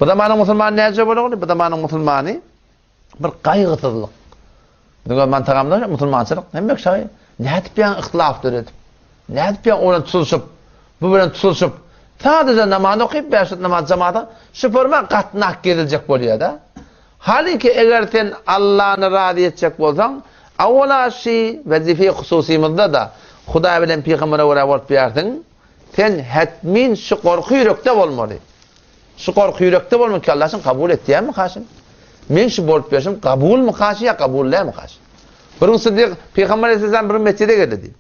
Bu zamanyň musulmany näce bolagly? Bu zamanyň musulmany bir gaýgysyzlyk. Biziň öz mantagamyzda musulmançylyk hemme kişi nädip ýaňy yhtilaf döredip, nädip ýaňy olan tutulyşyp, bu bilen tutulyşyp, sadece namaz okyp, bäş wagt namaz jamaata şu forma gatnak geziljek bolýar-da. Haliki eger sen Allany razy etjek bolsaň, awwala şi wezife hususymyzda-da Hudaý bilen pygambere görä bolup bilersiň. Sen hetmin şu gorky ýürekde bolmaly. Şu gorky ýürekde bolmaly ki Allah şuny kabul etýärmi kaşyn? Men şu bolup berşim kabulmy kaşy ýa kabul dälmi kaşy? Bir gün Sydyk Pygamber aleyhisselam bir mesjide geldi diýip.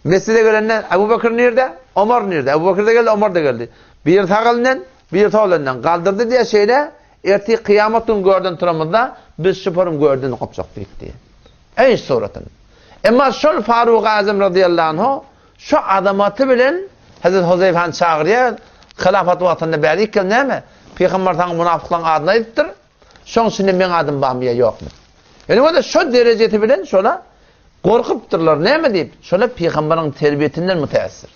Mesjide gelende Ebu Bekir nirde? Omar nirde? Ebu Bekir de geldi, Omar da geldi. Biri sag elinden, biri sol elinden galdyrdy diýe şeýle ertir kyýamat gün görden turamyzda biz şu forum görden gopjak diýipdi. Eý suratyn. Emma şol Faruk Azam radıyallahu anhu Şu azamaty bilen Hezreti Huzeýfany çagyrýar, Hylafat wagtynda bärik gel näme? Pygamber saňa munafyklaryň adyny aýdypdyr. Şoň içinde meň adym barmy ýa ýokmy? Ýöne bolsa şo derejesi bilen şola gorkupdyrlar. Näme diýip? Şolar pygamberiň terbiýetinden mütäessir.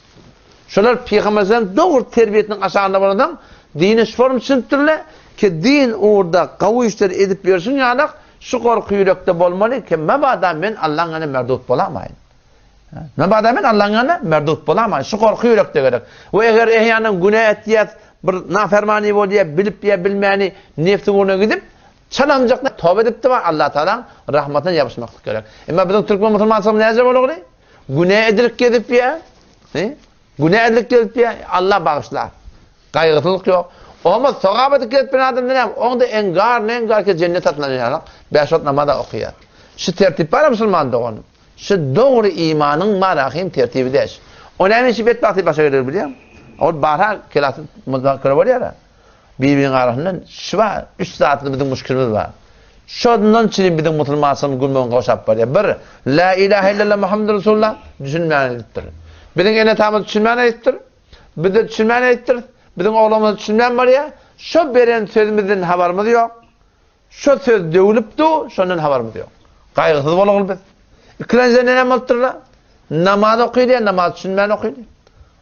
Şolar pygamberden dogry terbiýetiniň aşagynda bolansoň, dine şu form düşünipdirler ki, din ugurda gawy işler edip ýörşüň ýalak, şu gorky ýürekde bolmaly ki, mebada men Allaň ýanynda merdut bolamaýyn. Mebada men Allaň ýanynda merdut bolamaýyn. Şu gorky ýürekde gerek. We eger ehýanan günä etýäs, bir nafermany bolýar, bilip ýa bilmäni nefsiň ugruna gidip, çalamjak toba edipdi bar, Allah Tagalaň rahmatyna ýapyşmaklyk gerek. Emma biziň türkmen musulmançylygymyz näce bolugly? Günä edilip gezip ýa, günä edilip gezip ýa, Allah bagyşlar. Gaýgysyzlyk ýok. Oňa sogap edip gezip bilen adam näme? Oňda engar, nengar ki jennet satyn alýar. Bäş wagt namaz okaýar. Şu tertip bar musulman doganym. Şu dogry imanyň marahym tertibi deş. O näme üçin betbagtly başa geler bilýäňmi? Ol barha kelasy muzakere bolýar-a. Bir-biriniň arasynda şu bar, üç zatly biziň muşkilimiz bar. Şondan çyny biziň musulmançylygymyz gülmegin gowşap barýar. Bir, La ilahe illallah Muhammedur Resulullah düşünmän aýdypdyr. Biziň ene-atamyz düşünmän aýdypdyr. Biz-de düşünmän aýdypdyrys. Biziň oglanymyz düşünmän barýar. Şo beren sözümizden habarymyz ýok. Şo söz döwlüp dur, şondan habarymyz ýok. Gaýgysyz bolagly biz. Ikilenjiden näme bolupdyr-la? Namaz okyly, namaz düşünmän okyly.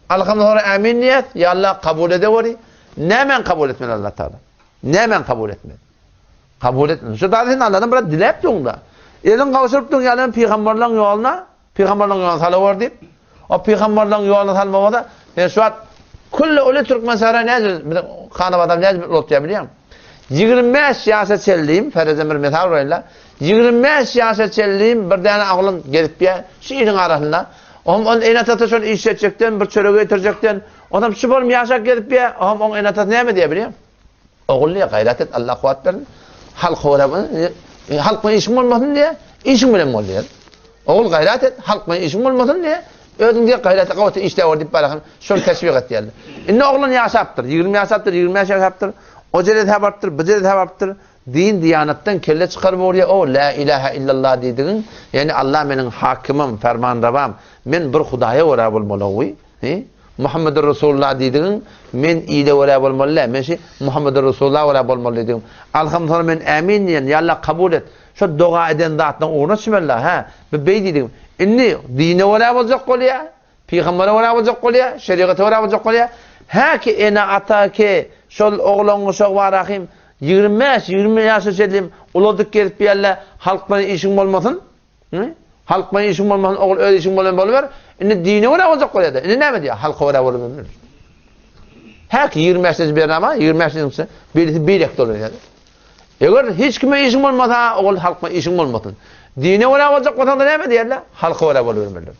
Alhamda sonra ämin diýýäs, ýa Allah kabul edeweri. Nämäni kabul etmeli Allah Taala? Nämäni kabul etmeli? Kabul etmeli. Şu zady sen Allahdan biraz diläp durun-da. Eliň gowşuryp durun, ýa pygamberleň ýoluna Pygamberleň ýoluna salawer diýip, o pygamberleň ýoluna salma bolsa, sen şu wagt külli uly türkmen saraý näce biziň Hanabadam näce bir ulaltýar bilýäňmi? 25 ýaşa çenliyim, ferezden bir mysal uraýynla. 25 ýaşa çenliyim bir däne oglan gezip ýa şu iliň arasynda. Ohm on ene-atasy şol iş etjekden, bir çörek getirjekden. Onam şu bolum ýaşap gezip ýa, ohm oň ene-atasy näme diýýär bilýäňmi? Ogul diýýär, gaýrat et, Allah kuwwat bersin. Halk görä, e, halk bilen işiň bolmasyn diýýär, işiň bilen bol diýýär. Ogul gaýrat et, halk bilen işiň bolmasyn diýýär. Özüň diýýär, gaýrat et, gawat işläp ber diýip barakan, şony teşwik etýärler. Indi oglan ýaşapdyr, 20 ýaşapdyr, 25 ýaşapdyr. O ýere de barypdyr, bu ýere de barypdyr. Din diýanatdan kelle çykaryp urýar, o la ilaha illallah diýdigiň, ýagny Allah meniň hakimim, fermanrewam, men bir Hudaýa görä bolmaly. He? Muhammedur Resulullah diýdigiň, men ile görä bolmaly däl, men şi Muhammedur Resulullah görä bolmaly diýdigiň. Alham sonra men ämin diýen, ýa Allah kabul et. Şo doga eden zatlaryň ugruna çümeli, hä? Bu beý diýdigim. Indi dine görä boljak bolýar, pygambere görä boljak bolýar, şeriata görä boljak bolýar. Hä ki ene ata ki şol oglan uşak bar ahim 25, 20 ýaşa çenli uladyk gezip ýerle halk bilen işiň bolmasyn. Hı? Halk bilen işiň bolmasyn, ogul öz işiň bolan boluber. Indi dine görä boljak bolýar-da. Indi näme diýýär? Halka görä bolup. Häki 25-nji bernama, 25-nji birisi beýlek dolanýar. Eger hiç kime işiň bolmasa, ogul halk bilen işiň bolmasyn. Dine görä boljak bolsaň da näme diýerler? Halka görä bolubermelidir.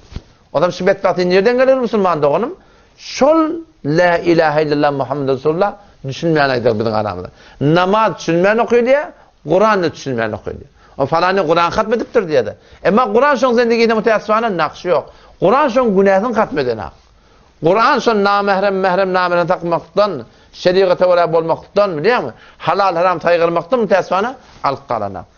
Onam şu betbagtlyk nirden geler musulman doganym? Şol la ilaha illallah Muhammed Resulullah düşünmän aýdar biziň aramyzda. Namaz düşünmän okylýar, Kurany düşünmän okylýar. O falany Kuran hatm edipdir diýýär. Emma Kuran şoň zendigine muteassifana nakşy ýok. Kuran şoň günäsini hatm edenak. Kuran şon namährem mährem namährem takmakdan, şeriata görä bolmakdan, bilýärmi? Halal haram saýgarmakdan muteassifana alyp galanak.